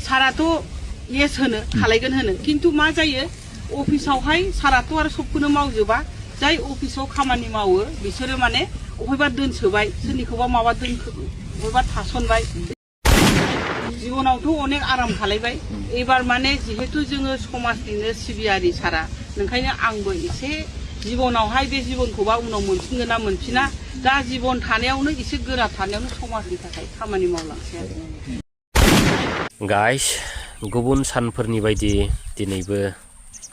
साराथ' yes होनो खालायगोन होनो किन्तु मा जायो अफिसावहाय साराथ' आरो सबखौनो मावजोबा जाय अफिसाव खामानि मावो बिसोरो माने अबेबा दोनसोबाय सोरनिखौबा माबा अबेबा थासनबाय जीवनावथ' अनेक आराम खालायबाय एबार माने जिहेतु जोङो समाजनिनो सिबियारि सारा नोंखायनो आंबो एसे जीवनावहाय बे जीवनखौबा उनाव मोनफिनगोन ना मोनफिना दा जीवन थानायावनो एसे गोरा थानायावनो समाजनि थाखाय खामानि मावलांसै आरो गाइस गुबुन सानफोरनि बायदि दिनैबो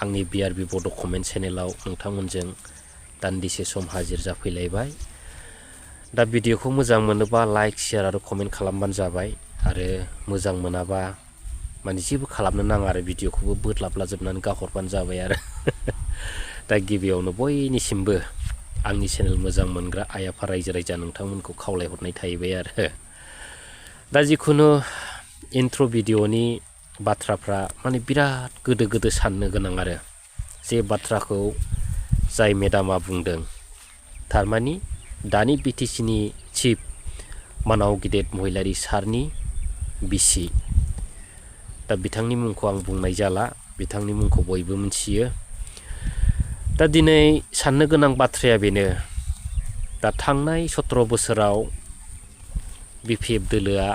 आंनि BRB बड' कमेन्ट चेनेलाव नोंथांमोनजों दान्दिसे सम हाजिर जाफैलायबाय दा भिडिअखौ मोजां मोनोबा लाइक शेयार आरो कमेन्ट खालामबानो जाबाय आरो मोजां मोनाबा माने जेबो खालामनो नाङा आरो भिडिअखौबो बोदलाबलाजोबनानै गाहरबानो जाबाय आरो दा गिबियावनो बयनिसिमबो आंनि चेनेल मोजां मोनग्रा आइ आफा रायजो राजा नोंथांमोनखौ खावलायहरनाय थाहैबाय आरो दा जिखुनु इन्ट्र भिडिअनि बाथ्राफ्रा माने बिराद गोदो गोदो साननो गोनां आरो जे बाथ्राखौ जाय मेडामा बुंदों थारमानि दानि BTCनि चिफ मानाव गिदिर महिलारि सारनि बिसि दा बिथांनि मुंखौ आं बुंनाय जाला बिथांनि मुंखौ बयबो मिथियो दा दिनै साननो गोनां बाथ्राया बेनो दा थांनाय 17 बोसोराव BPF दोलोआ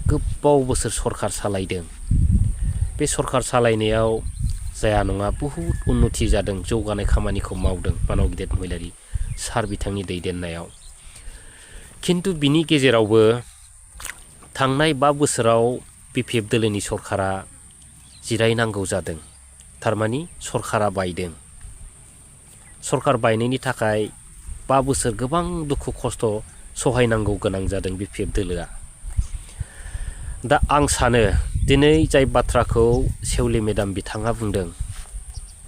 गोबाव बोसोर सरखार सालायदों बे सरखार सालायनायाव जाया नङा बहुत उन्नति जादों जौगानाय खामानिखौ मावदों मानाव गिदिर महिलारि सार बिथांनि दैदेननायाव किन्तु बिनि गेजेरावबो थांनाय 5 बोसोराव BPF दोलोनि सरखारा जिरायनांगौ जादों थारमानि सरखारा बायदों सरखार बायनायनि थाखाय 5 बोसोर गोबां दुखु खस्थ सहायनांगौ गोनां जादों BPF दोलोआ दा आं सानो दिनै जाय बाथ्राखौ सेवली मेडाम बिथाङा बुंदों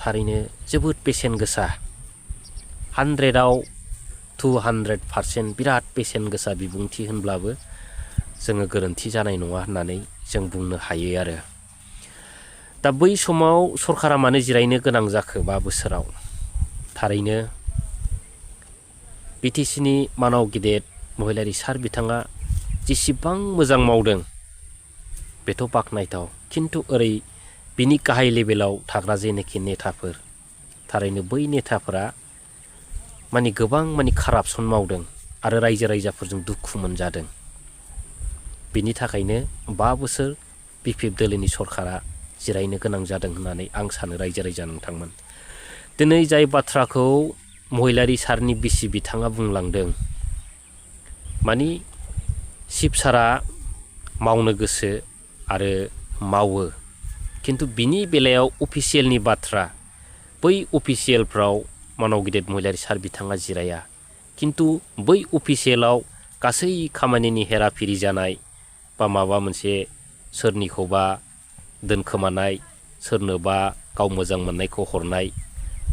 थारैनो जोबोद बेसेन गोसा 100आव 200% बिराद बेसेन गोसा बिबुंथि होनब्लाबो जोङो गोरोन्थि जानाय नङा होननानै जों बुंनो हायो आरो दा बै समाव सरखारा मानो जिरायनो गोनां जाखो 5 बोसोराव थारैनो BTCनि मानाव गिदिर महिलारि सार बिथाङा जेसेबां मोजां मावदों बेथ' बाखनायथाव किन्तु ओरै बिनि गाहाय लेभेलाव थाग्रा जेनेखि नेताफोर थारैनो बै नेताफोरा माने गोबां माने कारापसन मावदों आरो रायजो राजाफोरजों दुखु मोनजादों बिनि थाखायनो 5 बोसोर BPF दोलोनि सरखारा जिरायनो गोनां जादों होननानै आं सानो रायजो राजा नोंथांमोन दिनै जाय बाथ्राखौ महिलारि सारनि बिसि बिथाङा बुंलांदों मानि चिफ सारा मावनो गोसो आरो मावो किन्तु बिनि बेलायाव अफिसियेलनि बाथ्रा बै अफिसियेलफ्राव मानाव गिदिर महिलारि सार बिथाङा जिराया किन्तु बै अफिसियेलाव गासै खामानिनि हेराफेरि जानाय बा माबा मोनसे सोरनिखौबा दोनखोमानाय सोरनोबा गाव मोजां मोननायखौ हरनाय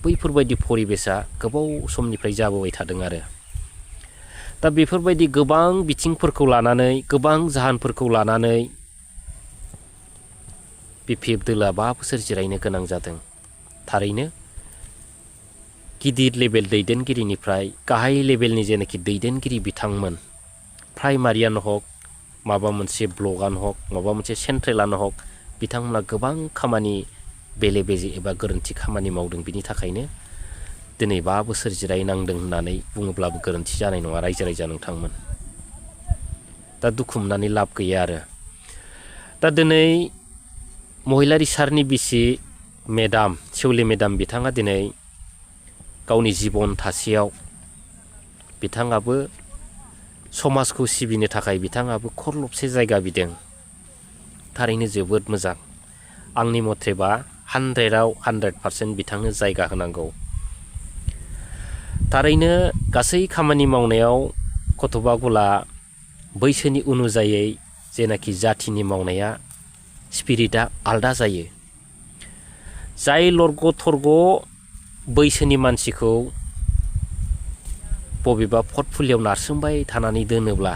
बैफोरबायदि परिबेसा गोबाव समनिफ्राय जाबोबाय थादों आरो दा बेफोरबायदि गोबां बिथिंफोरखौ लानानै गोबां जाहोनफोरखौ लानानै BPF दोलोआ 5 बोसोर जिरायनो गोनां जादों थारैनो गिदिर लेभेल दैदेनगिरिनिफ्राय गाहाय लेभेलनि जेनाखि दैदेनगिरि बिथांमोन प्राइमारियानो हक माबा मोनसे ब्लकआनो हक माबा मोनसे सेन्ट्रेलानो हक बिथांमोना गोबां खामानि बेले बेजे एबा गोरोन्थि खामानि मावदों बिनि थाखायनो दिनै 5 बोसोर जिरायनांदों होननानै बुङोब्लाबो गोरोन्थि जानाय नङा रायजो राजा नोंथांमोन दा दुखु मोननानै लाब गैया आरो दा दिनै महिलारि सारनि बिसि मेडाम सेवली मेडाम बिथाङा दिनै गावनि जीवन थासेयाव बिथाङाबो समाजखौ सिबिनो थाखाय बिथाङाबो खरलबसे जायगा बिदों थारैनो जोबोद मोजां आंनि मथेबा 100आव 100% बिथांनो जायगा होनांगौ थारैनो गासै खामानि मावनायाव कथबागुला बैसोनि अनुजायै जेनाखि जाथिनि मावनाया स्पिरिटआ आलदा जायो जाय लरग' थरग' बैसोनि मानसिखौ बबेबा पर्टफलिय'आव नारसोमबाय थानानै दोनोब्ला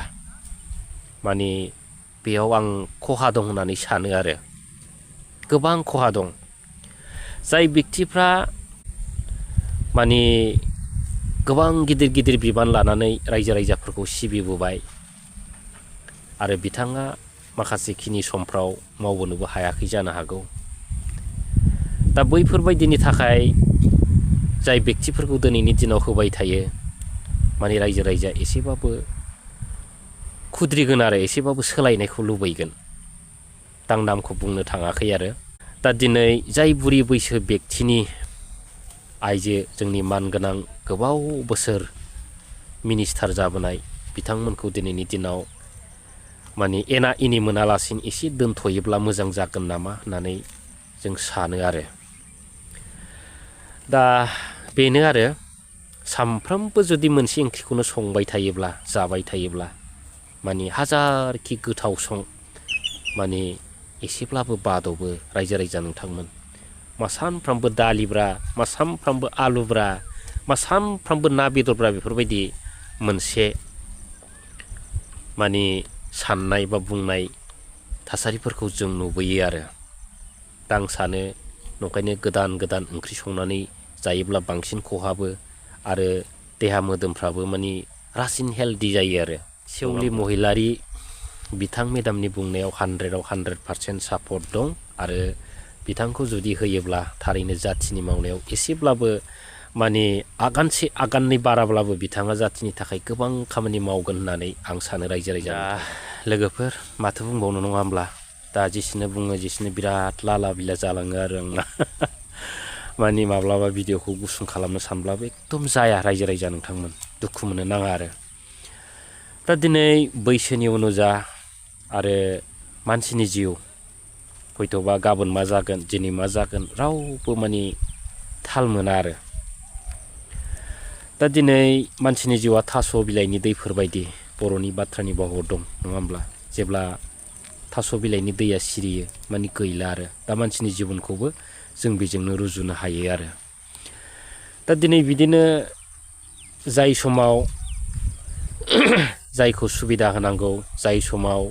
माने बेयाव आं खहा दं होननानै सानो आरो गोबां खहा दं जाय व्यक्तिफ्रा माने गोबां गिदिर गिदिर बिबान लानानै रायजो राजाफोरखौ सिबिबोबाय आरो बिथाङा माखासे खिनि समफ्राव मावबोनोबो हायाखै जानो हागौ दा बैफोरबायदिनि थाखाय जाय व्यक्तिफोरखौ दिनैनि दिनाव होबाय थायो माने रायजो रायजा एसेबाबो खुद्रिगोन आरो एसेबाबो सोलायनायखौ लुबैगोन दा आं नामखौ बुंनो थाङाखै आरो दा दिनै जाय बुरि बैसो व्यक्तिनि आइजो जोंनि मानगोनां गोबाव बोसोर मिनिस्टार जाबोनाय बिथांमोनखौ दिनैनि दिनाव माने एना एनि मोनालासिनो एसे दोनथ'योब्ला मोजां जागोन नामा होननानै जों सानो आरो दा बेनो आरो सामफ्रामबो जुदि मोनसे ओंख्रिखौनो संबाय थायोब्ला जाबाय थायोब्ला माने हाजारखि गोथाव सं माने एसेब्लाबो बादबो रायजो रायजा नोंथांमोन मा सानफ्रामबो दालिब्रा मा सानफ्रामबो आलुब्रा मा सानफ्रामबो ना बेदरब्रा बेफोरबायदि मोनसे माने साननाय बा बुंनाय थासारिफोरखौ जों नुबोयो आरो दा आं सानो नंखायनो गोदान गोदान ओंख्रि संनानै जायोब्ला बांसिन खहाबो आरो देहा मोदोमफ्राबो माने रासिन हेल्दी जायो आरो सेवलि महिलारी बिथां मेदामनि बुंनायाव 100आव 100% सापर्ट दं आरो बिथांखौ जुदि होयोब्ला थारैनो जाथिनि मावनायाव एसेब्लाबो माने आगानसे आगाननै बाराब्लाबो बिथाङा जाथिनि थाखाय गोबां खामानि मावगोन होननानै आं सानो रायजो रायजा लोगोफोर माथो बुंबावनो नङा होमब्ला दा जेसेनो बुङो जेसेनो बिराद लाला बिला जालाङो आरो आंना माने माब्लाबा भिडिअखौ गुसुं खालामनो सानब्लाबो एकदम जाया रायजो रायजा नोंथांमोन दुखु मोननो नाङा आरो दा दिनै बैसोनि उनाव जा आरो मानसिनि जिउ हयथ'बा गाबोन मा जागोन दिनै मा जागोन रावबो माने थाल मोना आरो दा दिनै मानसिनि जिउआ थास' बिलाइनि दैफोरबायदि बर'नि बाथ्रानि भावाव दं नङा होमब्ला जेब्ला थास' बिलाइनि दैया सिरियो माने गैला आरो दा मानसिनि जिबनखौबो जों बेजोंनो रुजुनो हायो आरो दा दिनै बिदिनो जाय समाव जायखौ सुबिदा होनांगौ जाय समाव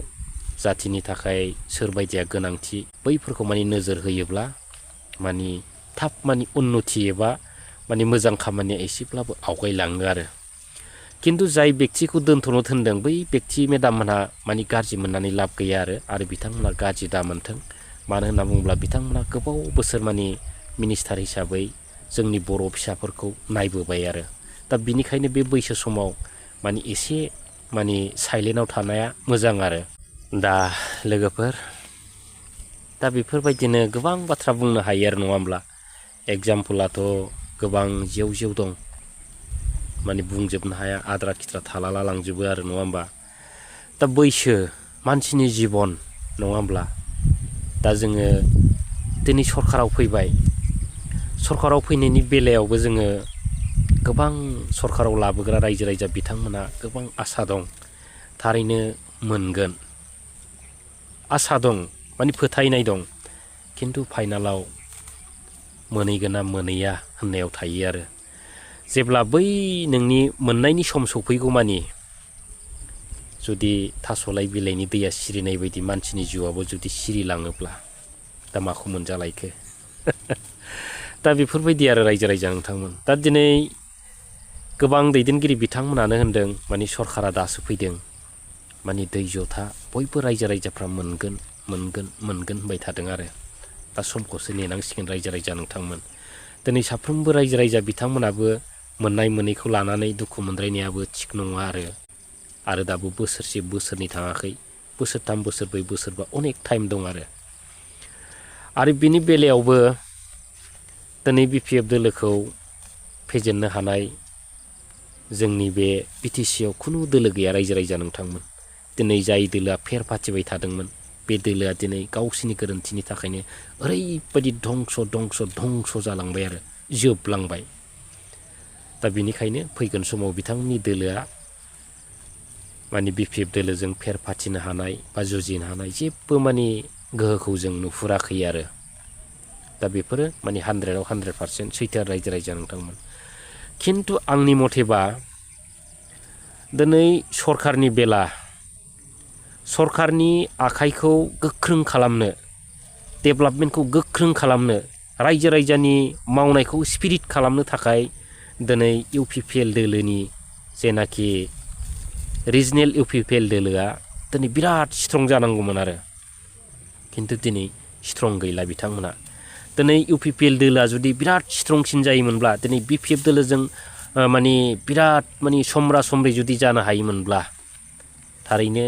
जाथिनि थाखाय सोरबायदिया गोनांथि बैफोरखौ माने नोजोर होयोब्ला माने थाब माने उन्नति एबा माने मोजां खामानिया एसेब्लाबो आवगायलाङो आरो किन्तु जाय व्यक्तिखौ दोनथ'नो थिनदों बै व्यक्ति मेदाममोनहा माने गाज्रि मोननानै लाब गैया आरो बिथांमोनहा गाज्रि दामोनथों मानो होनना बुङोब्ला बिथांमोनहा गोबाव बोसोर माने मिनिस्टार हिसाबै जोंनि बर' फिसाफोरखौ नायबोबाय आरो दा बिनिखायनो बे बैसो समाव माने एसे माने साइलेन्टआव थानाया मोजां आरो दा लोगोफोर दा बेफोरबायदिनो गोबां बाथ्रा बुंनो हायो आरो नङा होमब्ला एग्जामपोलाथ' गोबां जेव जेव दं माने बुंजोबनो हाया आद्रा खिद्रा थालाला लांजोबो आरो नङा होमबा दा बैसो मानसिनि जिबन नङा होमब्ला दा जोङो दिनै सरकाराव फैबाय सरकाराव फैनायनि बेलायावबो जोङो गोबां सरकाराव लाबोग्रा रायजो रायजा बिथांमोना गोबां आसा दं थारैनो मोनगोन आसा दं माने फोथायनाय दं किन्तु फाइनालाव मोनहैगोना मोनहैया होननायाव थायो आरो जेब्ला बै नोंनि मोननायनि सम सफैगौ मानि जुदि थास'लाइ बिलाइनि दैया सिरिनाय बायदि मानसिनि जिउआबो जुदि सिरिलाङोब्ला दा माखौ मोनजालायखो दा बेफोरबायदि आरो रायजो रायजा नोंथांमोन दा दिनै गोबां दैदेनगिरि बिथांमोनानो होनदों माने सरकारा दासो फैदों माने दै जथा बयबो रायजो रायजाफ्रा मोनगोन होनबाय थादों आरो दा समखौसो नेनांसिगोन रायजो रायजा नोंथांमोन दिनै साफ्रोमबो रायजो रायजा बिथांमोनाबो मोननाय मोनैखौ लानानै दुखु मोनद्रायनायाबो थिग नङा आरो दाबो बोसोरसे बोसोरनै थाङाखै बोसोरथाम बोसोरब्रै बोसोरबा अनेक टाइम दं आरो बिनि बेलायावबो दिनै BPF दोलोखौ फेजेननो हानाय जोंनि बे BTCआव खुनु दोलो गैया रायजो रायजा नोंथांमोन दिनै जाय दोलोआ फेर फाथिबाय थादोंमोन बे दोलोआ दिनै गावसिनि गोरोन्थिनि थाखायनो ओरैबायदि धंस' जालांबाय आरो जोबलांबाय दा बिनिखायनो फैगोन समाव बिथांमोननि दोलोआ माने BPF दोलोजों फेर फाथिनो हानाय बा जुजिनो हानाय जेबो माने गोहोखौ जों नुहुराखै आरो दा बेफोरो माने 100आव 100% सैथो रायजो रायजा नोंथांमोन किन्तु आंनि मथेबा दिनै सरकारनि बेला सरकारनि आखाइखौ गोख्रों खालामनो डेभेलपमेन्टखौ गोख्रों खालामनो रायजो रायजानि मावनायखौ स्पिरिट खालामनो थाखाय दिनै UPPL दोलोनि जेनाखि रिजनेल UPPL दोलोआ दिनै बिराद स्ट्रं जानांगौमोन आरो खिन्थु दिनै स्ट्रं गैला बिथांमोना दिनै UPPL दोला जुदि बिराद स्ट्रंसिन जायोमोनब्ला दिनै BPF दोलोजों माने बिराद माने समरा समरि जुदि जानो हायोमोनब्ला थारैनो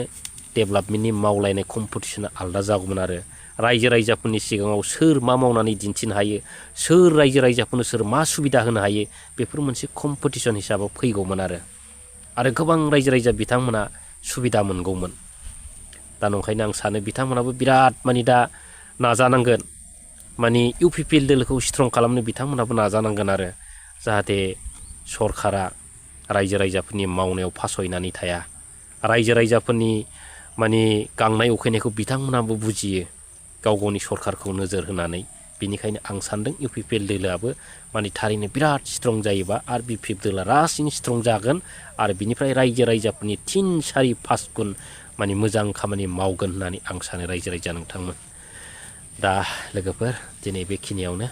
डेभेलपमेन्टनि मावलायनाय कम्पिटिसना आलादा जागौमोन आरो रायजो राजाफोरनि सिगाङाव सोर मा मावनानै दिन्थिनो हायो सोर रायजो राजाफोरनो सोर मा सुबिदा होनो हायो बेफोर मोनसे कम्पिटिसन हिसाबाव फैगौमोन आरो गोबां रायजो राजा बिथांमोना सुबिदा मोनगौमोन दा नंखायनो आं सानो बिथांमोनाबो बिराद माने दा नाजानांगोन माने UPPL दोलोखौ स्ट्रं खालामनो बिथांमोनाबो नाजानांगोन आरो जाहाथे सरकारा रायजो राजाफोरनि मावनायाव फासयनानै थाया रायजो राजाफोरनि माने गांनाय उखैनायखौ बिथांमोनाबो बुजियो गाव गावनि सरकारखौ नोजोर होनानै बेनिखायनो आं सान्दों UPPL दोलोआबो माने थारैनो बिराद स्ट्रं जायोबा आरो BPF दोला रासिन स्ट्रं जागोन आरो बिनिफ्राय रायजो राजाफोरनि 3-4-5 गुन माने मोजां खामानि मावगोन होननानै आं सानो रायजो राजा नोंथांमोन दा लोगोफोर दिनै बेखिनियावनो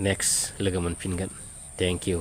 नेक्स्ट लोगो मोनफिनगोन थेंक इउ